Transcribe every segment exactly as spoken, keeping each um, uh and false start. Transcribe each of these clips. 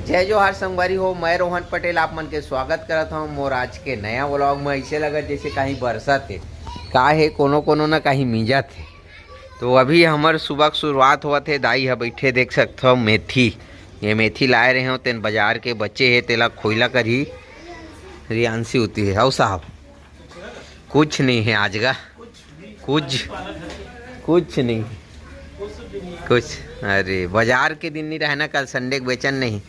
जय जोहार संगवारी हो, मैं रोहन पटेल आप मन के स्वागत करत हौं मोर आज के नया व्लॉग में। ऐसे लगत जैसे कहीं बरसत हे, का हे, कोनो कोनो ना कहीं मिंजत हे। तो अभी हमर सुबह के शुरुआत होवत हे। दाई ह बैठे, देख सकत हव, मेथी, ये मेथी लाए रहे हो, तेन बाजार के बचे हे, तेला खोइला करही। रियांशी होती है, हौ साहब, कुछ नहीं है आज का, कुछ, कुछ नहीं, कुछ। अरे, बाजार के दिन नहीं रहे ना, कल संडे के बेचन नहीं,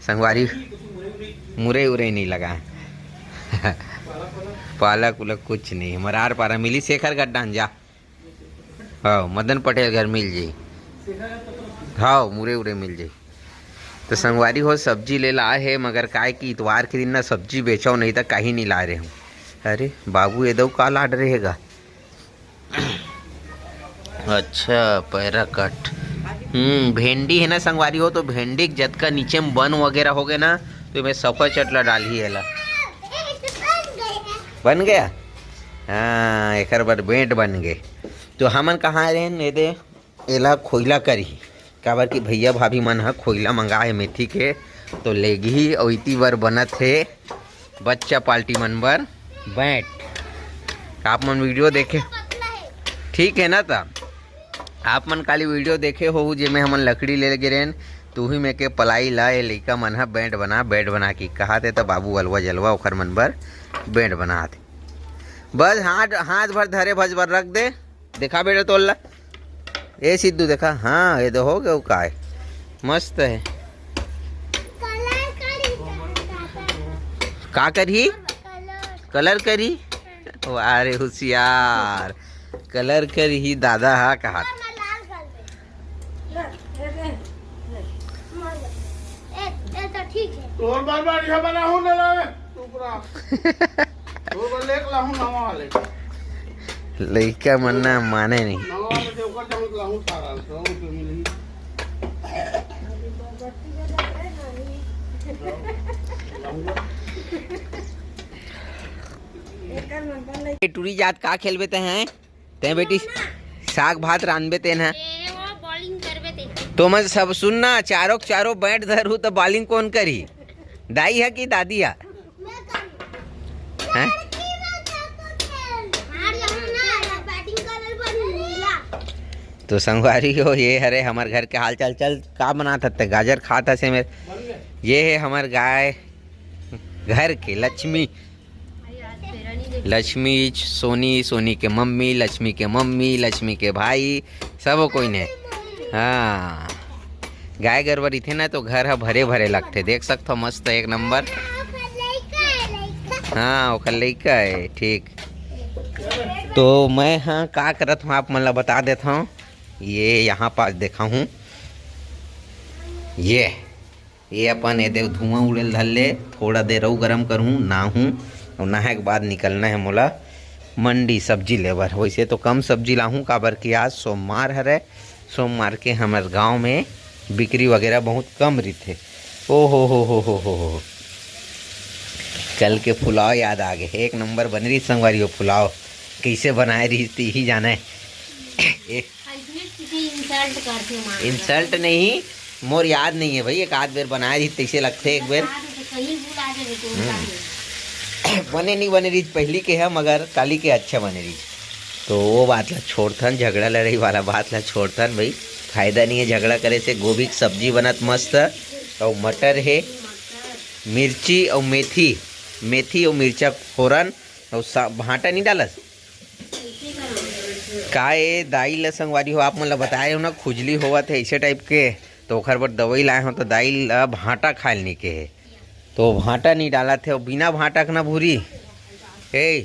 संगवारी, मुरई उरई नहीं लगा है। पालक उलक कुछ नहीं, मरार पारा मिली, शेखर गड्ढा जा। हाँ, मदन पटेल घर मिल जाई। हाँ, मुरे उरे मिल जाई। तो संगवारी हो, सब्जी ले ला हे, मगर काय कि इतवार के दिन ना सब्जी बेचो नहीं, तो कहीं नहीं ला रहे हूँ। अरे बाबू, ये दऊ का लाड रहेगा? अच्छा, पैरा कट। हम्म, भेंडी है ना संगवारी हो, तो भेंडी के जतका नीचे में बन वगैरह हो गए ना, तो मैं सफा चटला डालही एला। बन गया। हाँ, एकर बर बेंट बन गए। तो हमन कहाँ रहेन? ये दे, एला खोइला करही, काबर कि भैया भाभी मन ह खोइला मंगा हे मेथी के, तो लेगही। अउ इति बर बनत हे बच्चा पार्टी मन बर बैठ। आप मन वीडियो देखे, ठीक है ना? त आप मन काली वीडियो देखे होहू, जेमे हमन लकड़ी ले गे रहेन, तो उही में के पलाई ला ये लइका मन ह बेंट बना, बेंट बना के कहा थे, त बाबू अलवा जलवा ओखर मन बर बेंट बना थे। बस हाथ, हाथ भर धरे भज बर रख दे। देखा बेटा तोल ला, ए सिद्धू देखा, हाँ, ये तो हो गया, वो का है, मस्त है। कलर करी दादा। का करही? कलर। कलर करही? वाह रे होशियार, कलर करही दादा हा कहा। और मैं लाल कर दे। ले, ले, ले, ले। ए, ए तो ठीक है। तोर बार बार यह बना हूँ ना रे, तू पूरा। तोर बार लेक लाहूँ नवा वाले। लइका मन ना माने नहीं। नवा वाले से ऊपर जाऊँ तो लाहूँ सारा, तो तो मिलेगी। ए टूरी जात का खेलबे ते हैं? ते बेटी साग भात रांधबे तेन ह। ए, वो bowling करबे ते। तो मैं सब सुन ना, चारों के चारों bat धरू तो bowling कौन करी? दाई है कि दादी है? मैं करूँ। हैं? हार जाऊँ ना, batting करल बनूंगा। तो संगवारी हो, ये हरे हमर घर के हाल चाल। चल, का बनात हते? गाजर खात हसे मेर। ये है हमर गाय, घर के लक्ष्मी। लक्ष्मी, सोनी, सोनी के मम्मी, लक्ष्मी के मम्मी, लक्ष्मी के भाई, सबो कोई ने। हाँ, गाय गरवा रहिथे ना, तो घर ह भरे भरे लगथे। देख सकथव, मस्त, एक नंबर। हाँ, ओकर लइका है, ठीक। तो मैं, हाँ, का करत हूँ, आप मन ला बता देत हूँ। ये यहाँ पास देखा हूँ, ये ये अपन ए दे धुआं उड़े ल धर ले, थोड़ा देर अउ गरम करहूँ, नहाहूँ, अउ नहाए के बाद निकलना है मोला मंडी सब्जी ले बर। वैसे तो कम सब्जी लाहूँ, काबर कि आज सोमवार हरे, सोमवार के हमर गांव में बिक्री वगैरह बहुत कम रहिथे। ओ हो हो हो हो हो हो। कल के पुलाव याद आ गए, एक नंबर बने रहिस संगवारी हो पुलाव। कैसे बनाए रहिस ते ही जाने। ए, अइसने किसी insult करथे माँ। Insult नहीं, मोर याद नहीं है भाई, एक आध बेर बनाए रहिस तैसे लगथे एक बेर। बता दे, कहीं भुला जाबे तो हम्म। बता दे। बने नहीं बने रहिस पहली के है, मगर काली के अच्छा बने रहिस। तो वो बात ला छोड़थन, झगड़ा लड़ाई वाला बात ला छोड़थन भाई, फायदा नहीं है झगड़ा करे से। गोभी के सब्जी बनत मस्त, अउ मटर है, मिर्ची अउ मेथी, मेथी अउ मिर्चा फोरन, अउ सा-, भांटा नहीं डालस। का ए दाई ल संगवारी हो, आप मन ल बताए हो ना, खुजली होवत हे ऐसे type के, तो ओखर बर दवाई लाए हो, तो दाई ल भांटा खाए ल नइ के हे, तो भांटा नइ डालत हे, अउ बिना भांटा के ना भूरी हे,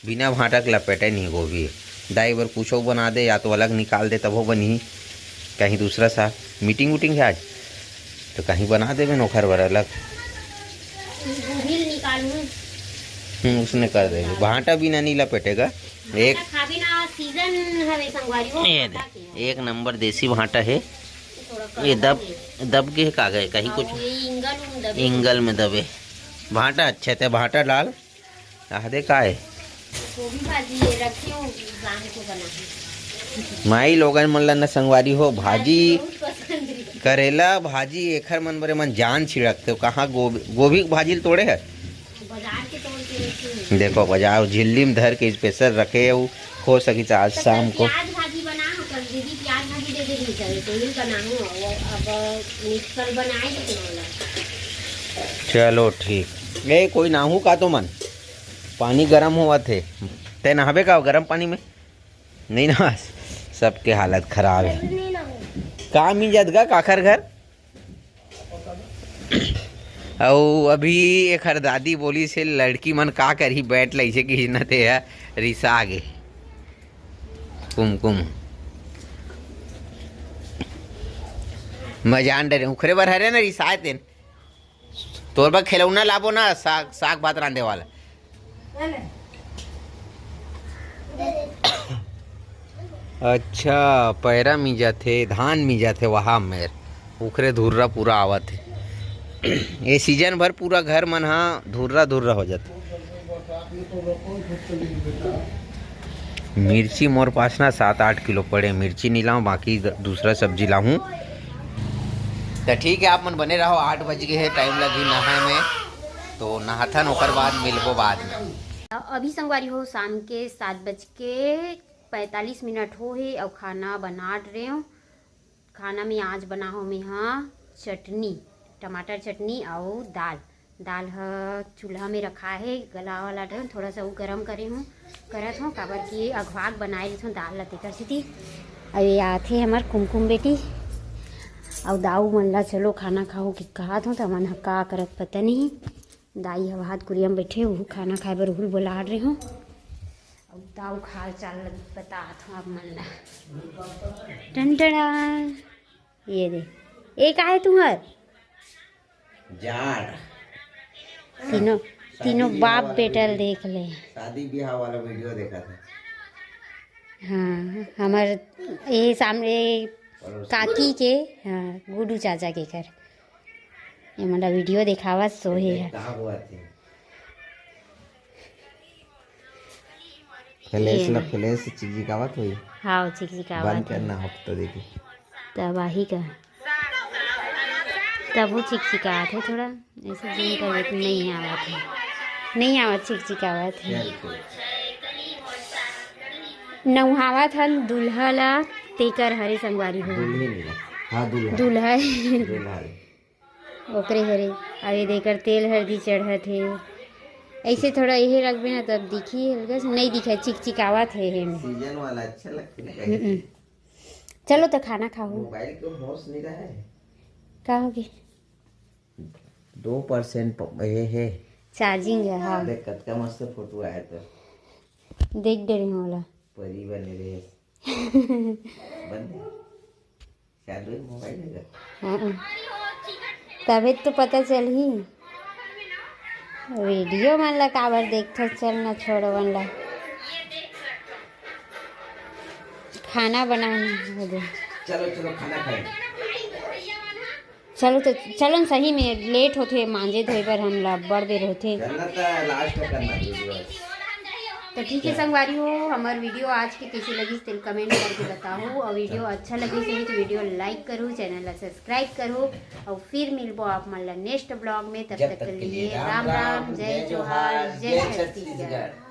बिना भांटा के लपेटे नहीं गोभी। दाई बर कुछो बना दे, या तो अलग निकाल दे, तभो बनही। कहीं दूसरा सा meeting वूटिंग है आज, तो कहीं बना देबे न ओखर बर अलग। गोभी ल निकालूं। हम्म, उसने कर देबे। भांटा बिना नहीं लपेटेगा। एक भांटा खाबे ना, season हवे संगवारी, वो ये भांटा दे, के। एक नंबर देसी भांटा है। थोड़ा ये कड़वा दब, है। दब के का गए, कहीं हाँ, कुछ वो ये इंगल उंगल दबे। इंगल में दबे। भांटा अच्छे थे, भांटा डाल। आह दे का है? गोभी भाजी ये रखी हूँ, गांव को बना है। माई लोगन मन ला न संगवारी हो, भाजी बहुत पसंद है। करेला भाजी एखर मन बरे मन जान छिड़कथे। कहाँ गोभी, गोभी के भाजी ल तोड़े हे? बाजार के तोड़ के रखे हैं। देखो, बाजार झिल्ली में धर के स्पेशल रखे हे, उ हो सकी तो आज शाम को। प्याज भाजी बना हो, कल दीदी प्याज भाजी दे देगी, चल तो ही बना हो। वो अब मिक्स कर बनाए तो कौन वाला? चलो ठीक। ए, कोई नहाहू का तुमन? पानी गरम होवत हे। ते नहाबे का गरम पानी में? नहीं ना, सबके हालत खराब हे। का मिल जात गा काखर घर? अउ अभी एखर दादी बोलिस हे, लड़की मन का करही, बैठ लइसे कि न ते ह रिसा गे। कुमकुम। मैं जान डरे, उखरे बर हरे ना रिसाए तेन। तोर बर खिलौना लाबो ना, साग, साग भात रांधे वाला। अच्छा, पैरा मिंजाथे, धान मिंजाथे, वहा मेर उखरे धुर्रा पूरा आवत हे। ये सीजन भर पूरा घर मन हा धुर्रा धुर्रा हो जाथे। मिर्ची मोर पास ना सात आठ किलो पड़े, मिर्ची नहीं लाऊं, बाकी द-, दूसरा सब्जी लाऊं। तो ठीक है, आप मन बने रहो, आठ बज गए हैं, टाइम लगी नहाए में, तो नहाथन, ओकर बाद मिलबो बाद में। अभी संगवारी हो, शाम के सात बज के पैंतालीस मिनट हो हे अउ खाना बना रहे हो। खाना में आज बना हो में हा चटनी, टमाटर चटनी अउ दाल। दाल ह चूल्हा में रखा हे, गला वाला डर, थोड़ा सा वो गरम करे हूँ, करत हूँ, काबर कि अघवाग बनाए रहिथों दाल ला, तेकर सेती। अउ ये आथे हमर कुमकुम बेटी अउ दाऊ मन ला, चलो खाना खाओ कि कहत हूँ, त मन ह का करत पता नहीं। दाई ह हाथ कुरिया में बैठे, उहू खाना खाए बर उहू ल बोला रहे हूँ। अउ दाऊ के हाल चाल ल बतात हूँ आप मन ला। टन टना, ये दे, ए का हे तुम्हर? जाड़। तीनों, शादी तीनों ब्याह बाप वाला बेटा ल video। देख ले। शादी ब्याह वाला वीडियो देखा था। हाँ, हमर ये सामने पड़ोसी। काकी के, हाँ, गुडू चाचा के घर। ये मोला वीडियो देखावत सोहे देख है। कहाँ हुआ थी? फ्लैश ये ला ना। फ्लैश चिकचिकावत होई। हाँ, चिकचिकावत बंद है। करना हफ्ता देखी। तब आही का? तब वो चिकचिकावत है थोड़ा। ऐसे जूम कर देती, नहीं आवत है। नहीं आवत, चिकचिकावत है। चल, चल। नउहावत हन दूल्हा ला, तेकर हरे संगवारी हो। दुल्हन ला। हाँ, दूल्हा। दूल्हा। दूल्हा। ओकरे हरे। अब ये देकर तेल हरदी चढ़त हे। ऐसे थोड़ा यही रखबे ना, तब दिखी हल्का से, नहीं दिखा, चिकचिकावत हे, हे में। सीजन वाला अच्छा लगता है। हम्म। चलो तो खाना खाओ। मोबाइल को होश नहीं रहा है। का हो गया? दो परसेंट प-, ये है। चार्जिंग है, हाँ। देख, कतका मस्त फोटो आया तो। देख डरे हूँ वाला। परी बने रहे। बंद है। चालू है मोबाइल है। हाँ। तभी तो पता चलही। वीडियो मन ला काबर देखथस, चल ना छोड़ो मन ला। खाना बनाना हो गया। चलो, चलो, खाना खाएं। चलो तो चलो न, सही में लेट होथे मांजे धोए बर, हमला अब्बड़ बेर होथे। करना था, लास्ट में करना वीडियो। तो ठीक है संगवारी हो, हमर वीडियो आज के कैसे लगिस तेल कमेंट करके बताओ, और वीडियो अच्छा लगिस होही तो वीडियो लाइक करो, चैनल ला सब्सक्राइब करो, और फिर मिलबो आप मन ला नेक्स्ट ब्लॉग में। तब तक के लिए राम राम, जय जोहार, जय छत्तीसगढ़।